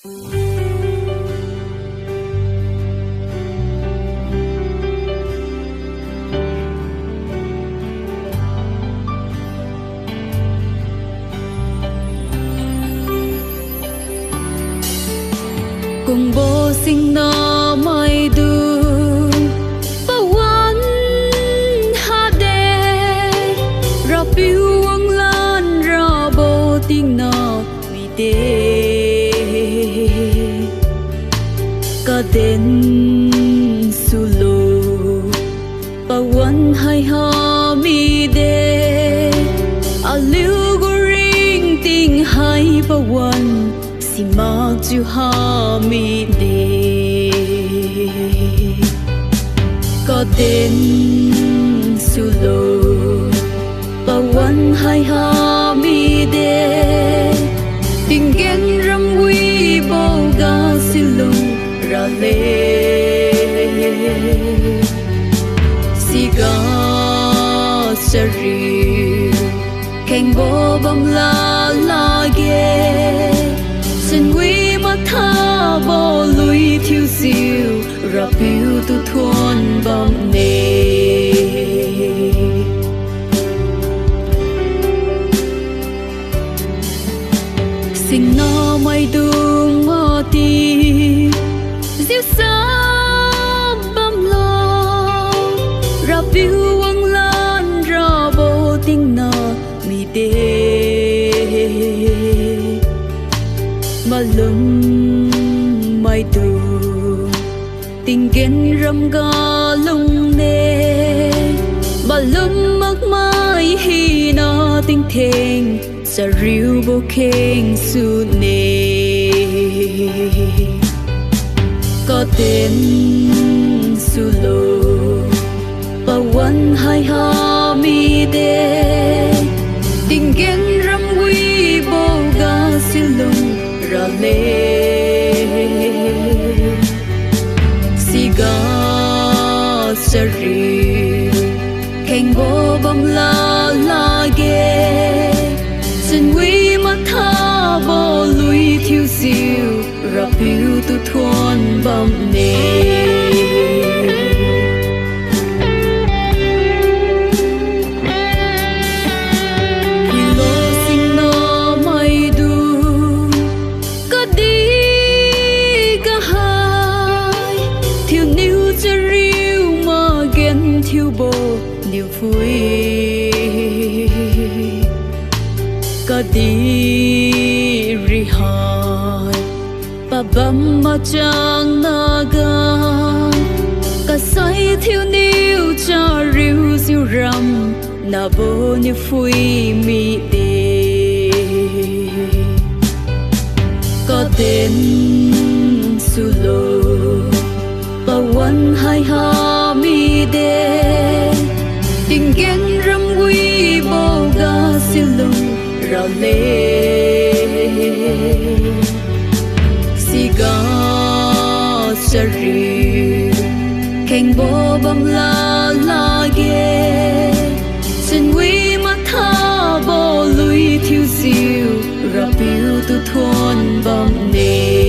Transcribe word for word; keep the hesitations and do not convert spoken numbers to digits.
Kungbo singna maidung pawan hade, Rapiu wanglan rabo tingna mide. Kaden sulo pawan haiha mide, aliu gu ringting hai pawan simakjiu ha mide. Kaden sulo pawan haiha mide, tinggen ramwibo ga silung rale. Siga chariu khengbo bamla lakge, chunwi mathabo lui thiujiu Rapiu tu thuon bamme. Singna maidung mati jiusa bamlo, Rapiu wanglan rabo tingna mide. Malum maidung tinggen ram ga lungne, malum makmai hina tingtheng chariubo kheng sune. Kaden sulo pawan haiha mide, tinggen ramwibo ga silung rale. Siga chariu khengbo bamla lakge, chunwi mathabo lui thiujiu Rapiu tu thuon bamme. Phuilo singna maidung, kadih gahai thiuniu chariu magenthiubo niuphui, kadih rihai pabam machang naga, kasai thiuniu chariujiu ram nabo niuphui mide. Kaden sulo pawan haiha mide, tinggen ramwibo ga silung rale. Siga chariu khengbo bamla lakge, chunwi mathabo lui thiujiu Rapiu tu thuon bamme.